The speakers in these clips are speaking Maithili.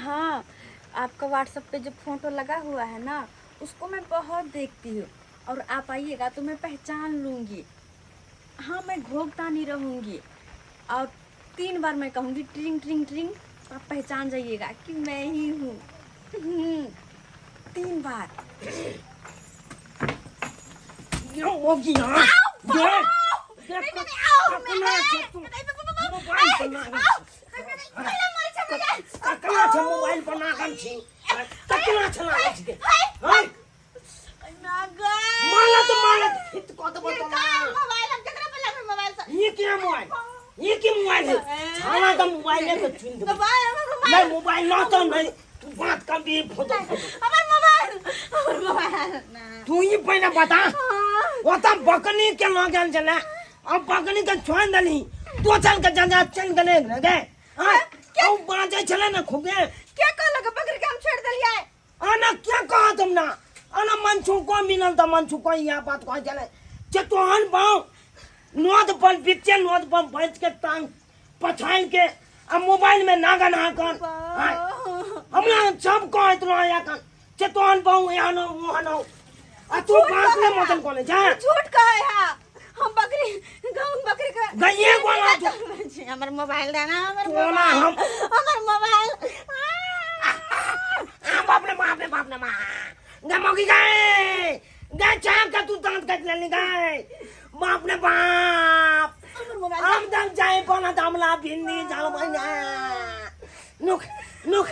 हाँ, आपका व्हाट्सएप पे जो फोटो लगा हुआ है ना, उसको मैं बहुत देखती हूँ और आप आइएगा तो मैं पहचान लूँगी। हाँ, मैं घोघता नहीं रहूँगी और 3 बार मैं कहूँगी ट्रिंग ट्रिंग ट्रिंग, तो आप पहचान जाइएगा कि मैं ही हूँ। 3 बार। यो मोगी ना ये ककना छे तू मोबाइल पर ना ककना छे मोबाइल पर ना कन छी ककना छे ना छी हां माला तो माला हित को तो बता ये क्या मोबाइल, ये की मोबाइल है? छाना का मोबाइल है तो छीन दे। नहीं मोबाइल ना तो नहीं, तू बात कर दी फोटो। तू ही पहले बता, वो तो बकनी के लगल छले, अब बकनी के छोड़ दली तो चल के जा चल गले गए। हां ओ बाजे छले ना खूबे। के कहलक बकरी के हम छोड़ देलियै? आना क्या कहा तुमना? आना मनसू को मिलल त मनसू को यह बात कह चले जे तोहन बाव नोद पर बिच्चे नोद पर बैठ के टांग पछाइन के आ मोबाइल में नागन हाकन। हमरा सब कहत रहे कन जे तोहन बाव यहाँ न वहाँ न आ तू बात ने मतन कोने जा। झूठ कहे है, हम बकरी गांव बकरी के गइए कोना तू। हमर मोबाइल देना, हमर कोना मोबाइल, हम हमर मोबाइल। आ बाप रे बाप रे बाप रे मां गमोगी गए गए चाक का तू दांत काट लेनी गए बाप रे बाप। हमर मोबाइल हम दम जाए पना दामला भिंडी झाल महीना नुक नुक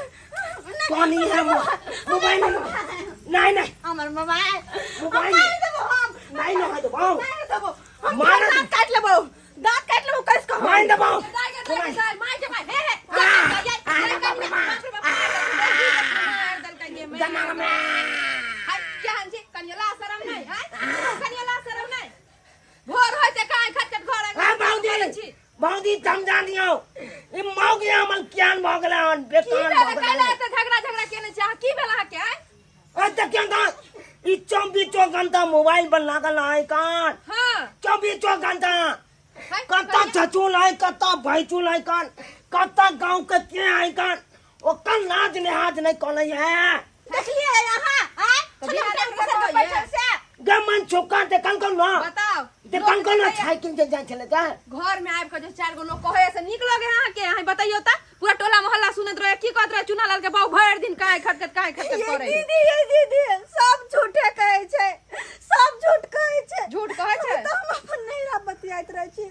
पानी है मोबाइल नहीं नहीं हमर मोबाइल मोबाइल मार देबो हम। नहीं नहीं देबो, मार देबो हम। मार दांत काट लेबो, दांत काट लेबो कस के मार देबो। भौजी भौजी समझा दियो ई मौगी हमर ज्ञान भऽ गेलै हन, बेकार भऽ गेलै। झगड़ा झगड़ा केने छी अहाँ, की भेल अहाँके आँय? आ देखियौ तऽ ई 24 घंटा मोबाइल पर लागल है कान। हाँ। 24 घंटा कतऽ चचुल है, कतऽ भैचुल है कान, कतऽ गाँव के के है कान, ओकर लाज लिहाज नहीं करै है। देखलियै अहाँ आँय? तऽ छलै बिहार टेम्पू मे से कतऽ बैठल ये? से। गे मन छोका देखल कौन ना? बताओ। देखल कौन ना साइकिल से जाइ छलै जा? घर में आबि के जे 4 गो लोग कहै से नीक लगे अहाँके? अहाँ बतैयौ तऽ पूरा टोला मोहल्ला सुनैत रहे, की कहत रहे चुना लाल के बाऊ भरि दिन काहे खटखट काहे खटखट ये करै। दीदी, ये दीदी सब झूठे कहै छै, सब झूठ कहै छै। झूठ कहै छै? तऽ हम अपन नैहरा बतियाइत रहै छी।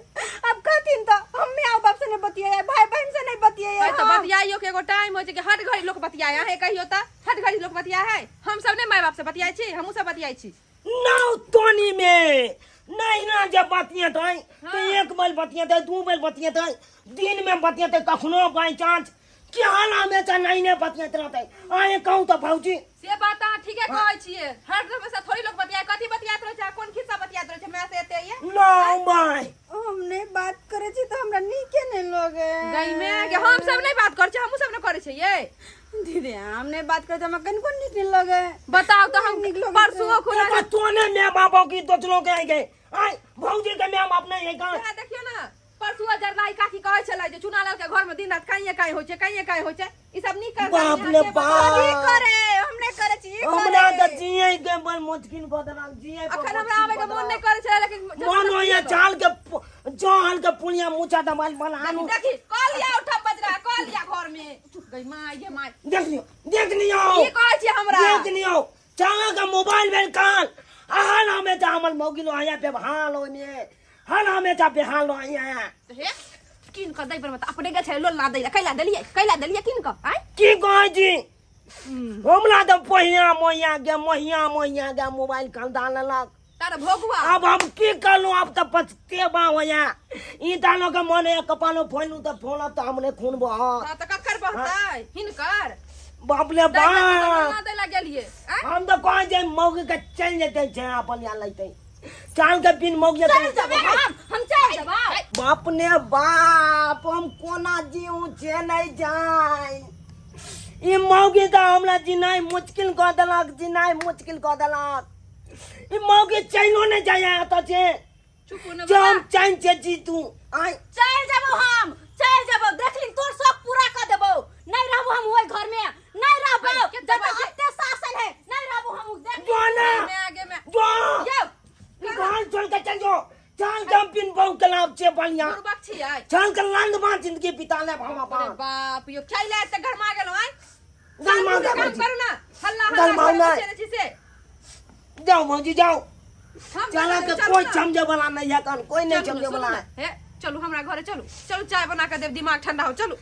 आब कहथिन तऽ हम माय बाप से नहि बतियाए, भाई बहन से नहि बतियाए। है तऽ बतियाइयो के एगो टाइम होइ छै कि हर घड़ी लोक बतियाए। अहाँ कहियो तऽ हर घड़ी लोक बतियाए है? हम सब नहि माय बाप से बतियाइ छी? हमहूँ सब बतियाइ छी। नौ तोनी में नहीं ना जब बतियत है तो एक बेर बतियत है, 2 बेर बतियत है, दिन में बतियत है, कखनो बाई चांस कि हाल हमेशा नहीं ने बतियत रहते। आए कहूँ तो भौजी से बात अहाँ ठीके कहै छियै। हर हमेशा थोड़ी लोक बतियाए, कथी बतियाइत रहै छै, कोन खिस्सा बतियाइत रहै छै माय से एते ये? नो my हम नहि बात करै छी तऽ हमरा नीके नहि लगे। गई में कि हम सब नहि बात करै छी, हमहूँ सब नहि करै छियै। दीदी हम नहि बात करै छी, हमरा कनिको नीक नहि लगे। बताओ तऽ हम नीक लगै छै। परसुओ खुना तो तोने my बाप की दोसरों के आई गए आए भौजी के my बाप नहीं है कहाँ। सएह देखियौ ने, परसुआ जरनाई काकी कहै छलै जे चुना लाल के घर में दिन रात काइए काइ होइ छै, काइए काइ होइ छै। ई सब नीक कर बाप रे बाप। ई करे, हम नहि करै छी, ई हमरा करे। तऽ जिए के बड़ मुश्किल कऽ देलक, जिए पर अखन हमरा मुश्किल आबै के कऽ मोन नहि देलक। करै छलै, लेकिन मन होइए चाल के जहल के पुलिया मुचा दबाइल बला आनू। देखी कॉल लिया उठम बजरा, कॉल लिया घर में गई मां, ये मां। देख लियो, देख लियो। की कहै छी हमरा? देख लियो चाला का मोबाइल बेल कान हाल हमें जा हमर मौगी लो आया बेहाल ओने, हाल हमें जा बेहाल लो आया। हे किन क दै पर मत अपने गेल छलै लोल ना दै ला, कैला देलियै, कैला देलियै किन क आय? की कहै छी हमरा तऽ पहिया मोहिया गे मोहिया मोहिया गे मोबाइल खरीदा लेलक। तार भोगुआ। अब हम की करलू, अब तऽ पछतेबा होया। ई दानो के मन है कपालो फोलू तऽ फोलब तऽ हमरे खून बहत। हाँ, तऽ ककर बहतै? हिनकर? बाप रे दै ला तऽ बाप। ना दै ला गेलियै, आँय? हम तऽ कहै जे मौगी के चलि जेतै छै अपन यहाँ लैतै चाल के बिन मौगी चलि जेबै हम चलि जेबै। बाप ने बाप, हम कोना जीऊ छै नहि जाय। ई मौगी तऽ हमरा जीनाइ मुश्किल कऽ देलक, जीनाइ मुश्किल कऽ देलक। ई मौगी चैनो नहि जाय एतऽ छै। चुप ने जे हम बाबा। चैन से जीतू आय। चलि जेबौ हम, चलि जेबौ, देखली तोर सब पूरा कऽ देबौ। नहि रहबो हम ओहि घर में, जब अत्ते शासन है नहीं रहबो हम देख जो ना में आगे में जो यौ घर छोड़ के चल जो चल के हम बिन बहू के लाभ छे बढ़िया बुड़बक छियै चल के लंड बा जिंदगी बिता ले भावा बा अरे बाप यो खेले ते गरमा गेलो आय गरमा काम गेलो। करू ना हल्ला हल्ला गरमाउ करे नहि। बच्चे छी से जाओ मौजी जाओ हम चला के चलू कोई ना। समझे वाला नहीं है कन कोई नहीं चलू ना, समझे सुनू वाला ना। है हे चलू हमरा घरे चलू चलू चाय बना के देब दिमाग ठंडा हो चलू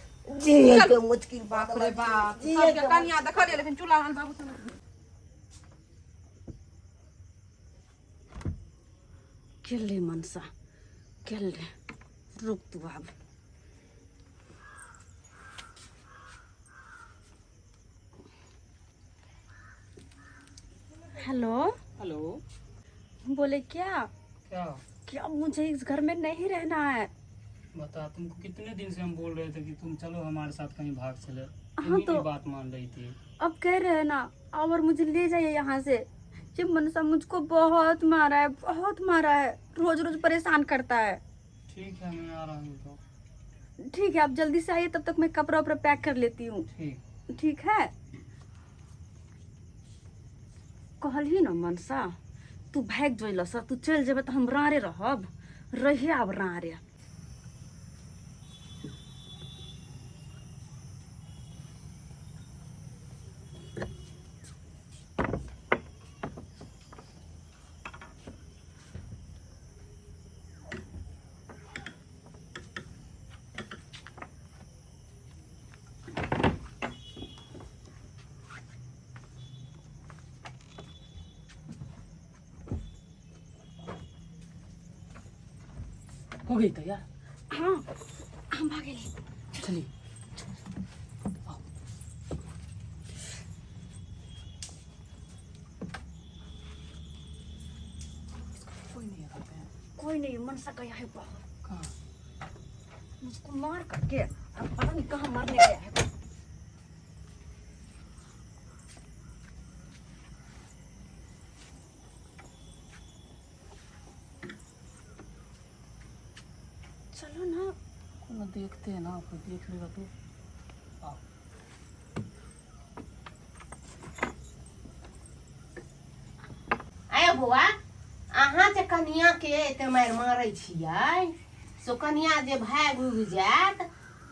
जी चलू। के मुश्किल बाप रे बाप जी सबके के कनिया देखलियै लेकिन चूल्हा लाल बाबू से गेल रे मनसा गेल रे रुक तू आब हेलो हेलो बोले क्या क्या कि अब मुझे इस घर में नहीं रहना है बता तुमको कितने दिन से हम बोल रहे थे कि तुम चलो हमारे साथ कहीं भाग चले हाँ तुम ही तो- नहीं बात मान रही थी अब कह रहे हैं ना और मुझे ले जाइए यहाँ से ये मनसा मुझको बहुत मारा है बहुत मारा है रोज रोज परेशान करता है ठीक है मैं आ रहा हूँ तो ठीक है आप जल्दी से आइए तब तक मैं कपड़ा उपड़ा पैक कर लेती हूँ ठीक ठीक है कहलही न मनसा तू भागि जोइल सर तू चलि जेबे तऽ हम रारे रहब रहिए आब रारे हो गई तैयार हाँ हम भागेली चलिए कोई नहीं है घर पे कोई नहीं मनसा गया है बाहर कहाँ मुझको मार करके अब पता नहीं कहाँ मारने गया है चलो ना ना देखते हैं ना कोई देख लेगा तो आओ आय बौआ अहाँ जे कनियाके एते मारि मारै छियै से कनिया जे भागि उगि जायत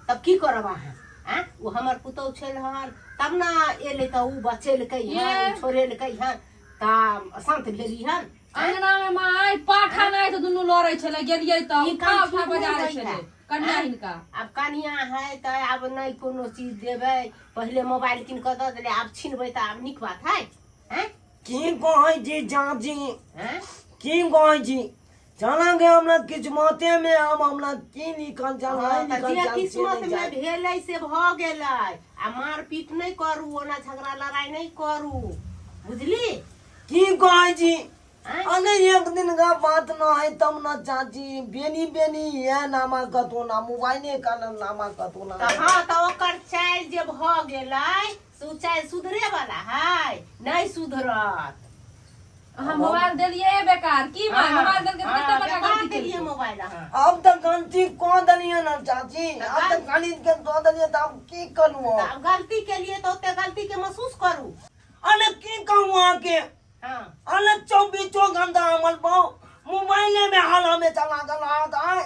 तब की करब अहाँ आँय ओ हमर पुतहु छल हन तब ने एलै तऽ ओ बचेलकै हन ये। ओ छोड़ेलकै हन तऽ शान्त भेली हन अंगना में माय पाठा नहि तऽ दुनू लड़ै छलै गेलियै तऽ ई उठा काम उठा ठीक बजा नहि रहै छलै है। कन्या हिनका आब कनिया है तऽ आब नहि कोनो चीज देबै पहिले मोबाइल कीन कऽ दऽ देलै आब छिनबै तऽ आब नीक बात है आँय की कहै छी चाची आँय की कहै छी चलंगे हमरा किस्मते में हम हमरा की लिखल चल हँ, है तऽ लिखल जे चल से किस्मत नहि में जाय। भेलै से भऽ गेलै आ मारपीट नहि करू ओना झगड़ा लड़ाइ नहि करू बुझली की कहै छी आँय? अरे एक दिन का बात न है तब न चाची बेनी बेनी है नामा कतो ना मोबाइले का ना नामा कतो ना तऽ हँ तऽ ओकर चालि जे भऽ गेलै से ओ चालि सुधरे वाला है नहि सुधरत अहाँ मोबाइल देलियै बेकार की माय हँ, मोबाइल देलकै तऽ हँ, कते बड़का बेकार गलती देलियै केलकै मोबाइल अहाँ अब तऽ गलती कऽ देलियै ना चाची अब तऽ खरीद के दऽ देलियै तऽ आब की करू तऽ आब गलती केलियै तऽ ओते गलती के महसूस करू अरे की कहू अहाँके हँ अरे चौबीसों घंटा हमर बहु मोबाइले में हाल हमेशा लागल रहत आय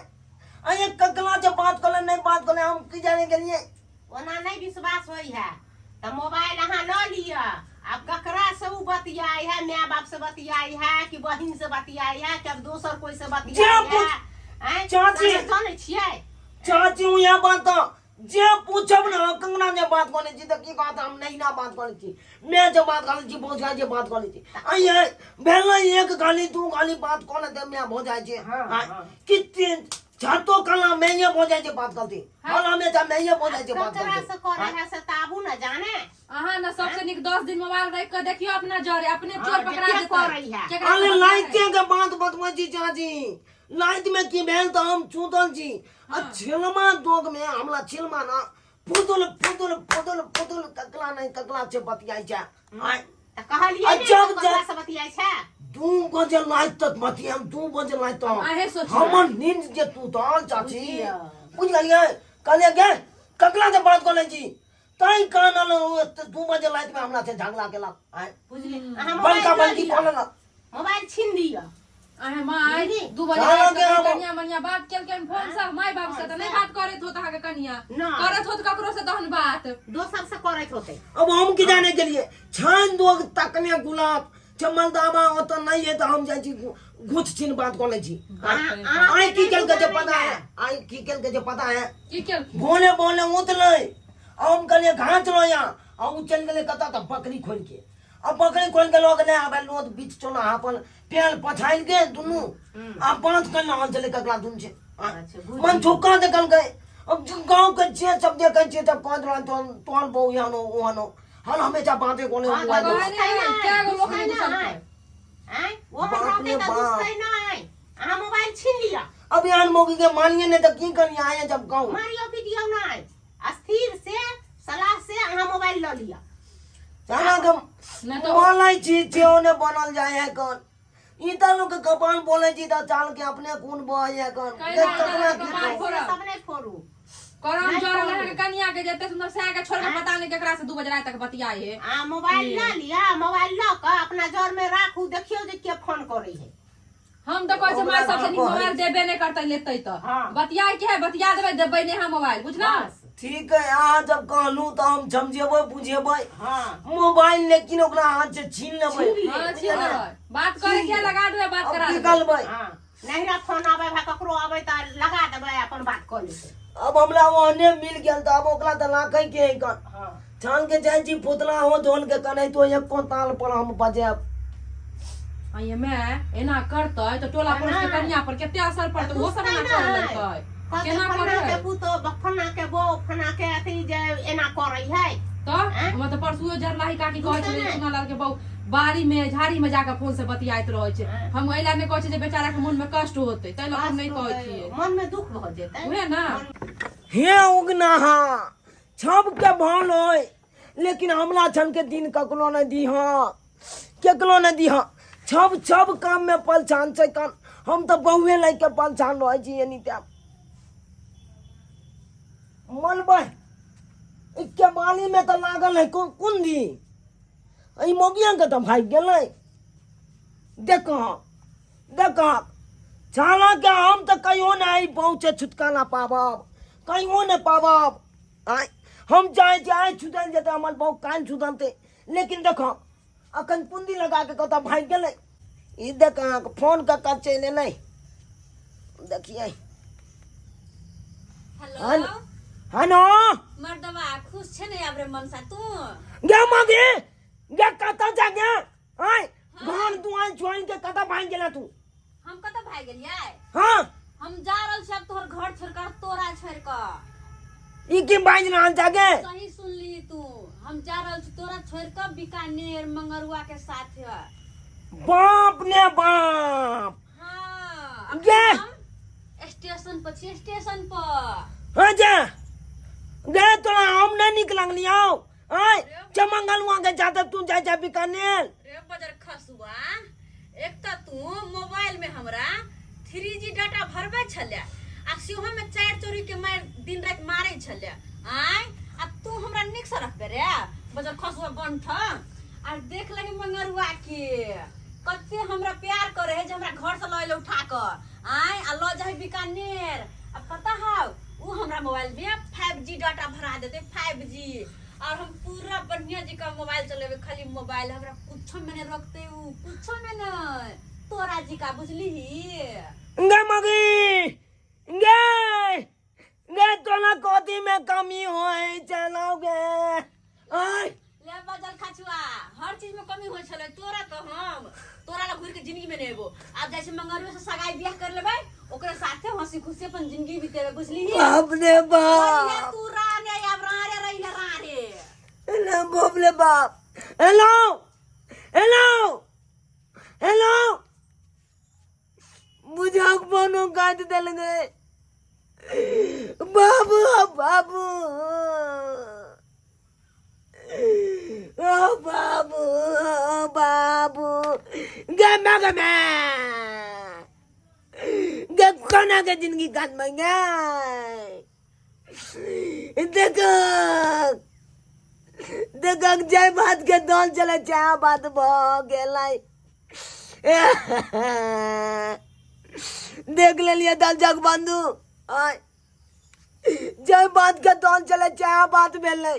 अरे ककरा से बात करले नहीं बात करले हम की जाने के लिए ओना नहि विश्वास होइ है तऽ मोबाइल अहाँ लऽ लिअ आब ककरा से ओ बतियाइ है माय बाप से बतियाइ है कि बहिन से बतियाइ है कि अब दोसर कोई से बतियाइ जे है आँय? चाची। अहाँ जानै छियै चाची हूँ यहाँ बात तो जे पूछब ना कंगना जे बात करे छी तऽ की कहत हम नहीं ना बात करे छी मैं जे बात करे छी भौजाई जे बात करे छी आइए भेल एक गाली दू गाली बात कऽ लेते मैं भौजाई छी हाँ, हाँ, हाँ। कि तीन छतो कला मैं ये भौजाई जे बात करती हल हमेशा मैं ये भौजाई जे बात ककरा करती से करे है से तऽ आबू ने जाने अहाँ ने सबसे नीक 10 दिन मोबाइल राखि कऽ देखियौ अपना जरे अपने हाँ, चोर पकड़ा देखिए जेतै करै है। केकरा अरे से बतियाइ लाइटे के बात बतबै छी चाची लाइट में की भेल तऽ हम सुतल छी आ छिलमा दोग में हमरा छिलमा ना फुदुल फुदुल फुदुल फुदुल ककला नहीं ककला से बतियाइ छै आय तऽ कहलियै आ ने जब ककरा जब- से बतियाइ छै 2 बजे राति तक बतियाम 2 बजे राति तक अहें सोचियौ। हमर नींद जे टूटल चाची बुझलियै। बुझ गेलियै कहलियै गे ककला से बात कऽ लै छी तैं कानल ओ 2 बजे रातिमे हमरा से झगड़ा केलक आँय। बुझलियै अहाँ मोबाइल बड़का लऽ बड़की लिअ कऽ लेलक। मोबाइल छीन लिअ। अहे माय, दीदी, 2 बजे खाना राति के के आबो। कनिया मनिया बात केलकै फोन से? माय बाप से तऽ नहि बात करैत होत अहाँके कनिया। नहि। करैत होत ककरो से तहन बात। दोसर से करैत होतै। अब हम की जाने के लिए छान दो तकने गुलाब चमल दामा ओतऽ नहीं है तऽ हम जाइ छी घुच छीन बात कऽ लै छी। अहाँ आइ की केलकै जे पता है? आइ की केलकै जे पता है? की केलकै? भोले भोले उतलै, हम कहलियै घाँच लो यहाँ, आ ओ चलि गेलै कतऽ तऽ बकरी खोलि के। आ बकरी खोलि के लऽ गेलै। आब लोद बीच चोला अपन पेल पछाड़ि के दुनू आ बाँस के नहल छलै ककरा दुनू छै। अच्छा, बुझि मन छुक्का देखलकै। अब जो गाँव के जे सब देखै छियै तब कहैत रहल तोहन तोहन बहु एहनो ओहनो हर हमेशा बाँटे कोने हाँ, मोबाइल। तऽ कहै नहि, कए गो लोक नहि दुसतै नहि। आँय, ओहन बाप रहतै रे तऽ बाप। दुसतै नहि। अहाँ मोबाइल छीन लिअ। अब एहन मौगी के मानिए नहि तऽ की करिए आए जब गाँव? मारियो पीटियो नहि, स्थिर से सलाह से अहाँ मोबाइल लऽ लिअ। जाना के नहि तऽ बोलै छी सेहो ने बनल जाइ है कन। ई तऽ लोक के कपाल बोलै छी तऽ चाल के अपने खून बहै है कन। कैला देख कतना तऽ की कपाल कहू। फोड़ब। से सब नहि फोड़ू। करम नहि जरल फोड़ू। अहाँके कनिया के जते सुन्दर सएह के छोड़ के पता नहि केकरा से 2 बजे राति तक बतियाइ है। आ मोबाइल लऽ लिअ, मोबाइल लऽ कऽ अपना जर में राखू, देखियौ जे के फोन करै है। हम तऽ कहै छै माय, सबसे नीक मोबाइल देबे नहि करतै, लेतै तऽ हाँ। बतियाइ के है, बतिया देबै, देबै नहि हम मोबाइल, बुझलहुँ? बस। ठीक है, अहाँ जब कहलहुँ तऽ हम समझेबै बुझेबै। हाँ। मोबाइल लेकिन ओकरा हाथ से छीन लेबै। छीन लेबै। हाँ, छीन लेबै। बात करे के लगा देबै, बात अब करा की देबै। करबै? हाँ, नहिरा फोन आबै भा ककरो आबै तऽ लगा देबै, अपन बात कऽ लेतै। अब हमरा ओहने मिल गेल तऽ अब ओकरा तऽ राखै के है कन। हाँ। छान के जाइ छी पुतला हो धोन के कनैतो एको ताल पर हम बजायब। आइये माय, एना करतै तऽ टोला पड़ोस के नहि। कनिया पर कते असर पड़तै? ओहो सब एना दुसतै करऽ नहि। लगतै। कहतै केना फन्ना करै? के पुतोह, फन्ना के बहू, फन्ना के अथी जे एना करै है। तऽ आँय? हमरा तऽ परसुओ जरलाही काकी कहै दुसतै छलै, नहि। चुनालाल के बहू बाड़ी में झाड़ी में जाके फोन से बतियाइत रहै छै। आँय? हम एहि लए नहि कहै छियै जे बेचारा के मन में कष्ट होतै, ताहि लए हम नहि कहै छियै। मन में दुख भऽ जेतै। उहे ना। हे उगनाहा, सबके भल होय लेकिन हमरा छन के दिन ककरो नहि दीह, केकरो नहि दीह। सब सब काम में परेशान छै कन, हम तऽ बहुए लए के परेशान रहै छी। एनी टाइम मनबै के बाली में तऽ लागल है कुंदी। ई मौगिया के तऽ भागि गेलै। देख देख छाला के, हम तऽ कहियो नहि पहुँचे छुटकारा पाबब, कहियो नहि पाबब। आँय, हम चाहै छी आइ छुटल जेतै हमर बहु, काल्हि छुटलतै, लेकिन देख अखन पूंजी लगा के कतऽ भागि गेलै ई। देख अहाँके फोन कऽ कऽ चलि एलै, देखियै। हेलो। Hello hello. मर्दवा, खुश छै ने आब रे मनसा तू? गे मगे गे, कतऽ जा गे? आँय, घर दुआर छोड़ि के कतऽ भागि गेला तू? हम कतऽ भागि गेलियै? हाँ। हम जा रहल छी अब तोहर घर छोड़ कर, तोरा छोड़ कऽ। ई की बाजि रहल जा गे? सही सुनली तू, हम जा रहल छी तोरा छोड़ कऽ बीकानेर मंगरुआ के साथ। बाप ने बाप! हाँ। गे! अखन हम स्टेशन पर छी, स्टेशन पर। हाँ जा गे, तोरा हम नहीं निक लगलियौ? आय चमंगलुआ के जाते तू जाय जा बीकानेर? रे बजर खसुआ, एक तऽ तू मोबाइल में हमरा 3G data भरबै छले आ सेहो में चारि चोरी के मारि दिन राति मारै छले। आय आ तू हमरा नीक से रखबे रे बजर खसुआ बंठ? आर देख लही मंगरुआ के, कते हमरा प्यार करे है जे हमरा घर से लऽ एलै उठा कऽ आय आ लऽ जाइ बीकानेर। आ पता हौ, उ हमरा मोबाइल में 5G data भरा देतै, 5G, और हम पूरा बढ़िया जी का मोबाइल चलेबे। खाली मोबाइल, हमरा कुछो में नहीं रोकते उ, कुछो में नहीं, तोरा जी का, बुझली ही? गे मगी गे, गे तोरा कथी में कमी होय चलाओ गे? आय ले बजल खचुआ, हर चीज में कमी होइ छलै तोरा, तो हम तोरा लग घुर के जिंदगी में नहीं एबो। आब जाइ छी मंगरुए से सगाई बियाह कर लेबै, ओकरे साथे हंसी खुशी अपन जिंदगी बितेबै, बुझली? बाप रे बाप! तू रारे आब रारे रही है रारे। हेलो, बाप रे बाप! हेलो हेलो हेलो, बुझाक फोनो काट देल गए। बाबू बाबू ओ बाबू बाबू, गमा गमा गे, कोना के जिंदगी काटबै गे? देखो। देखक जय बात के दल चले चाह बात भऽ गेलै। देख लेलियै दल जग बंधु, आय जय बात के दल चले चाह बात भेलै।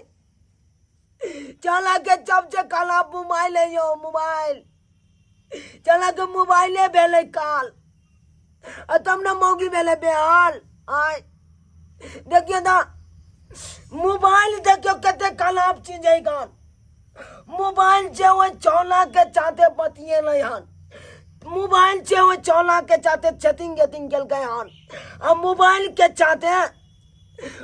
चला के जब जे काला मोबाइल है यो मोबाइल, चला के मोबाइले भेलै काल, आ तब ने मौगी भेलै बेहाल। आय देखियौ तऽ मोबाइल, देखियौ कते खराब चीज है गान मोबाइल। जे ओहि चौला के चाहते बतियेलै हन, मोबाइल जे ओहि चौला के चाहते छेतिंग गेतिंग केलकै हन, आ मोबाइल के चाहते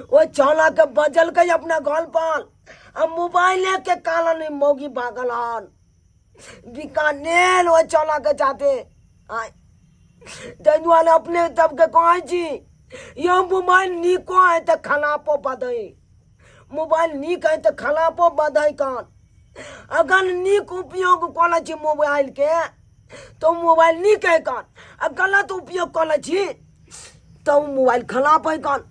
ओहि चौला के बजलकै अपना घर पर, आ मोबाइले के कारण ई मौगी भागल हन बीकानेर ओहि चौला के चाहते। आय ताहि दुआरे अपने सबके कहै छी यौ, मोबाइल नीको है तऽ खरापो बदै, मोबाइल नीक है तऽ खरापो बदै। कान अगर नीक उपयोग कऽ लै छी मोबाइलके तऽ ओ मोबाइल नीक है कान, आ गलत उपयोग कऽ लै छी तऽ ओ मोबाइल खराप है कान।